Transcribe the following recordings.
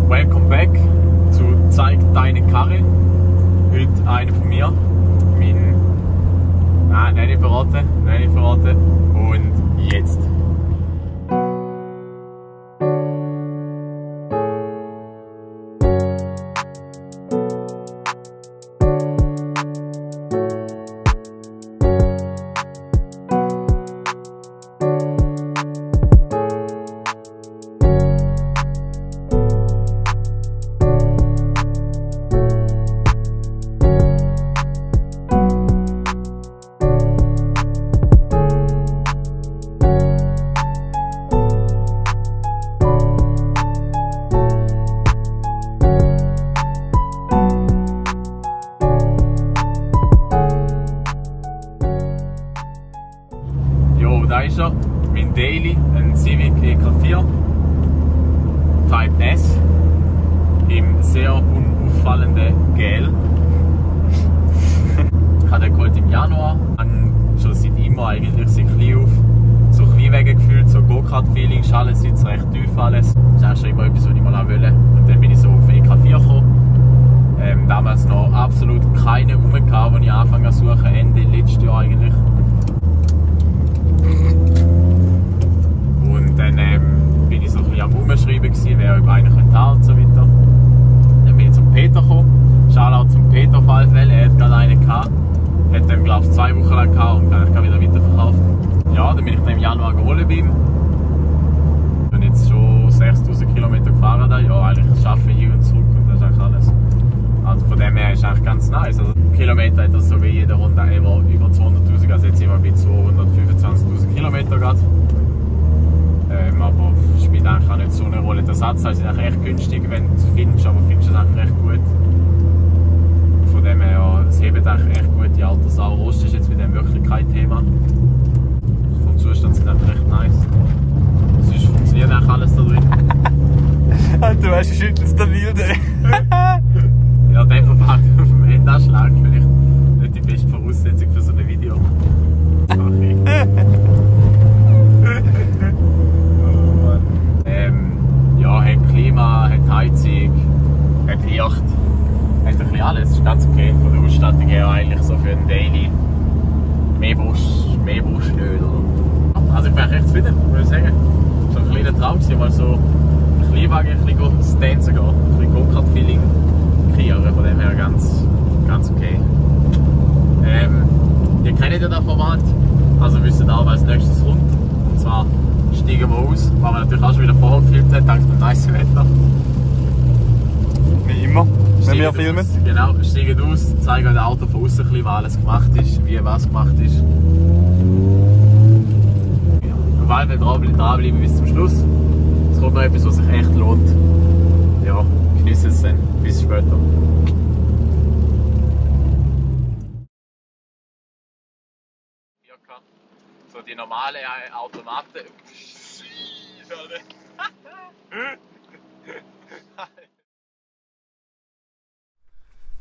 Welcome back zu Zeig deine Karre. Heute eine von mir. Nein, nicht verraten. Und jetzt. Da ist er, mein Daily, ein Civic EK4 Type S im sehr unauffallenden Gel. Ich habe den geholt im Januar, schon seit immer eigentlich sich klein auf so Kleinwege gefühlt, so Go-Kart-Feeling, Schalensitz recht tief alles. Das ist eigentlich schon immer etwas, was ich mal wollte. Und dann bin ich so auf EK4 gekommen. Damals noch absolut keine rum, als ich angefangen zu suchen, Ende letztes Jahr eigentlich. Und dann bin ich so ein bisschen am Umschreiben, wer über einen könnte haben und so weiter. Dann bin ich zum Peter gekommen. Shoutout zum Peter Falfell, er hat gerade einen gehabt. Hat dann glaube ich 2 Wochen lang gehabt und dann wieder weiterverkauft. Ja, dann bin ich dann im Januar geholt bei ihm. Ich bin jetzt schon 6000 Kilometer gefahren da. Ja, eigentlich arbeite ich hin und zurück und das ist eigentlich alles. Also von dem her ist es eigentlich ganz nice. Also Kilometer hat das so wie jede Runde immer über 200'000, also jetzt immer bei 225'000 Kilometer gerade. Aber spielt eigentlich auch nicht so eine Rolle. Der Satz ist eigentlich echt günstig, wenn du es findest, aber findest es eigentlich recht gut. Von dem her, es hebt eigentlich echt gut die Autos an. Rost ist jetzt mit dem wirklich kein Thema. Vom Zustand sind eigentlich recht nice. Sonst funktioniert eigentlich alles da drin. Du weißt, du schüttelst den Wilde. Ja, der verfahrt auf dem Endanschlag vielleicht nicht die beste Voraussetzung für so ein Video. Ja, hat Klima, hat Heizung, hat Licht, hat ein bisschen alles. Das ist ganz okay. Von der Ausstattung her eigentlich so für einen Daily. Mehr brauchst du nicht. Also ich bin echt zufrieden, muss ich sagen. So ein kleiner Traum war mal so ein Kleinwagen, ein bisschen Stanzen gehen, ein bisschen Go-Kart-Feeling kreieren. Von dem her ganz okay. Ihr kennt ja das Format, also wisst ihr auch, was als nächstes kommt. Und zwar steigen wir aus, was wir natürlich auch schon wieder vorher gefilmt haben, dank dem nice Wetter. Wie immer, wenn wir filmen. Aus, genau, steigen aus, zeigen das Auto von außen, was alles gemacht ist, wie was gemacht ist. Auf jeden Fall dranbleiben bis zum Schluss. Es kommt noch etwas, was sich echt lohnt. Ja, genießt es dann. Bis später. So die normale Automaten.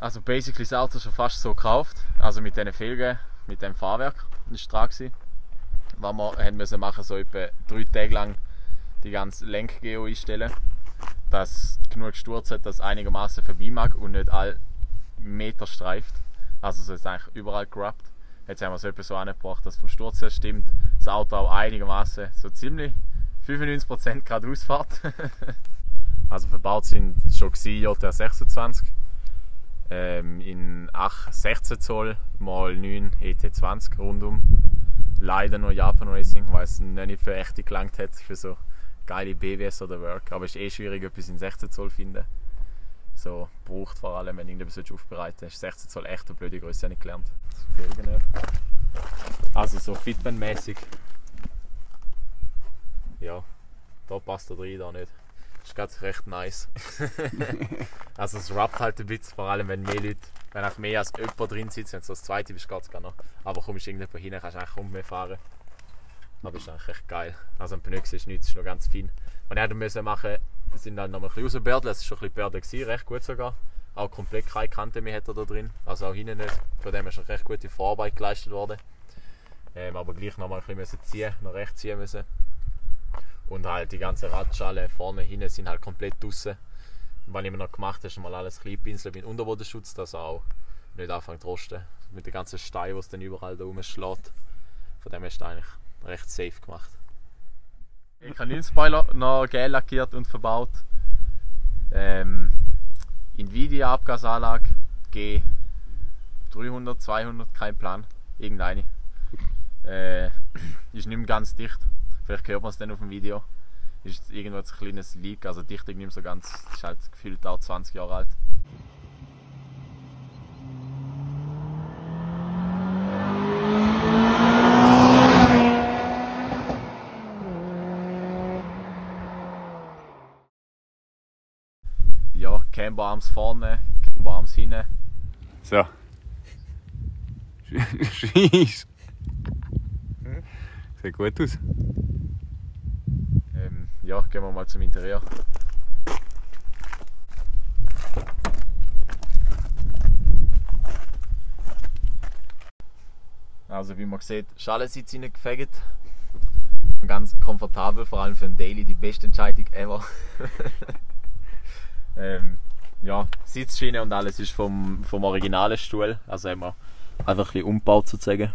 Also basically das Auto schon fast so gekauft, also mit diesen Felgen, mit dem Fahrwerk, das war dran. Was wir haben machen, so etwa 3 Tage lang die ganze Lenkgeo einstellen, dass genug Sturz hat, dass es einigermaßen vorbei mag und nicht all Meter streift. Also so ist eigentlich überall gerappt. Jetzt haben wir es etwa so angebracht, dass vom Sturz her stimmt, das Auto auch einigermaßen so ziemlich 95% geradeaus fährt. Also verbaut sind schon JR 26 in 16 Zoll mal 9 ET20 rundum. Leider nur Japan Racing, weil es nicht für echte gelangt hat für so geile BWS oder Work. Aber es ist schwierig, etwas in 16 Zoll zu finden. So braucht vor allem, wenn irgendetwas aufbereiten willst. 16 Zoll echt eine blöde Größe, habe ich gelernt. Also so Fitman-mäßig. Ja, da passt er rein, da nicht. Das ist ganz recht nice. Also es rappt halt ein bisschen, vor allem wenn mehr Leute, wenn auch mehr als jemand drin sitzt, wenn du so das zweite bist, geht es gar noch. Aber kommst du irgendwo hin, kannst du eigentlich kaum mehr fahren. Aber ist eigentlich echt geil. Also ein Pneu ist nichts, ist noch ganz fein. Und er musste machen, sind dann noch ein bisschen rausgebördet, es war schon ein bisschen gebördet, recht gut sogar. Auch komplett keine Kante mehr hat er da drin, also auch hinten nicht. Von dem ist schon recht gute Vorarbeit geleistet worden. Aber gleich noch mal ein bisschen ziehen, noch rechts ziehen müssen. Und halt die ganze Radschale vorne hinten sind halt komplett draussen. Was ich mir noch gemacht habe, ist mal alles klein pinseln mit Unterbodenschutz, dass er auch nicht anfängt zu rosten. Mit den ganzen Steinen, die es dann überall da rumschlägt. Von dem ist es eigentlich recht safe gemacht. Ich habe den Spoiler noch gel lackiert und verbaut. Nvidia-Abgasanlage G 300, 200, kein Plan. Irgendeine. Ist nicht mehr ganz dicht. Vielleicht hört man es dann auf dem Video. Ist irgendwo ein kleines Leak, also dicht nicht mehr so ganz. Ist halt gefühlt auch 20 Jahre alt. Ja, Camberarms vorne, Camberarms hinten. So. Scheiße. Sieht gut aus. Ja, gehen wir mal zum Interieur. Also wie man sieht, Schalensitz reingefegt. Ganz komfortabel, vor allem für ein Daily die beste Entscheidung ever. Ja, Sitzschiene und alles ist vom originalen Stuhl. Also haben wir einfach ein bisschen umgebaut sozusagen.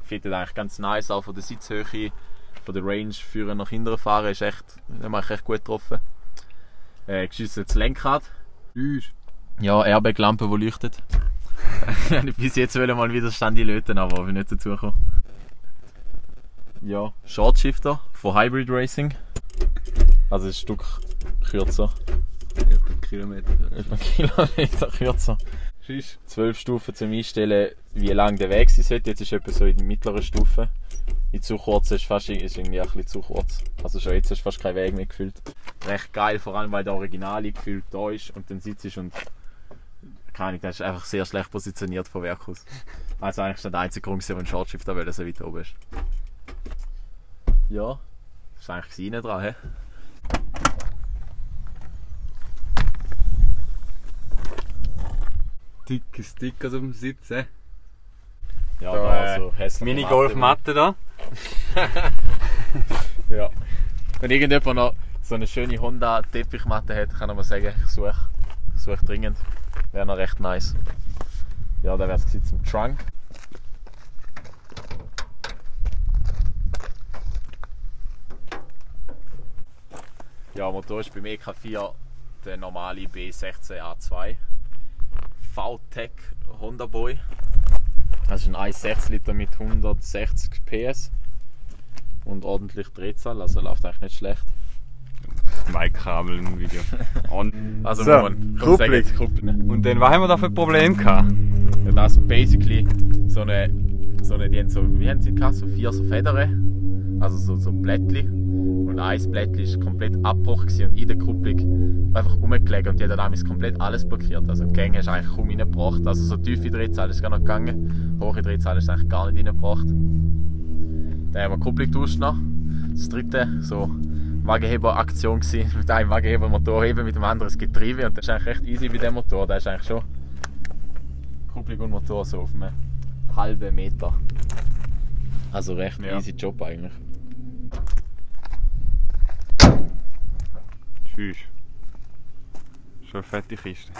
Fittet eigentlich ganz nice, auch von der Sitzhöhe, von der Range führen nach hinten fahren ist echt, haben wir echt gut getroffen. Geschütztes Lenkrad. Ja, Airbag-Lampe, die leuchtet. Bis jetzt wollen wir mal Widerstand löten, aber ich bin nicht dazu gekommen. Ja, Shortshifter von Hybrid Racing. Also ein Stück kürzer. Etwa einen Kilometer. Etwa einen Kilometer kürzer. 12 Stufen zum Einstellen, wie lang der Weg sein sollte. Jetzt ist etwa so in der mittleren Stufe. In zu kurz ist irgendwie ein bisschen zu kurz. Also schon jetzt ist fast kein Weg mehr gefüllt. Recht geil, vor allem weil der Originale gefüllt da ist und dann sitzt ist und keine Ahnung, das ist einfach sehr schlecht positioniert von Werk aus. Also eigentlich ist der einzige Grund, warum ein Shortshifter, weil er so weit oben ist. Ja, das ist eigentlich innen dran. He? Dicke Stickers auf dem Sitz, Ja, da, so hässliche Mini-Golf-Matte da. Ja. Wenn irgendjemand noch so eine schöne Honda-Teppichmatte hat, kann er mir sagen, ich suche dringend. Wäre noch recht nice. Ja, da wäre es im Trunk. Ja, Motor ist beim EK4 der normale B16A2 VTEC Honda Boy. Das ist ein 1,6 Liter mit 160 PS und ordentlich Drehzahl, also läuft eigentlich nicht schlecht. Mic-Kabel im Video. Also so, Kupplung. Und dann, was haben wir da für Probleme gehabt? Ja, das ist basically die haben so, wie haben sie gehabt, so 4 so Federn, also so Blättchen. Und ein Blättchen ist komplett abgebrochen und in der Kupplung einfach rumgelegen und die hat damals komplett alles blockiert. Also die Gänge ist eigentlich kaum reingebracht, also so tiefe Drehzahl ist gar noch gegangen, hohe Drehzahl ist eigentlich gar nicht reingebracht. Dann haben wir die Kupplung getauscht noch. Das dritte, so Wagenheber-Aktion gewesen, mit einem Wagenheber Motorheben, mit dem anderen das Getriebe und das ist eigentlich recht easy bei dem Motor, da ist eigentlich schon Kupplung und Motor so auf einem halben Meter. Also recht easy Job eigentlich. Tschüss. Schon eine fette Kiste.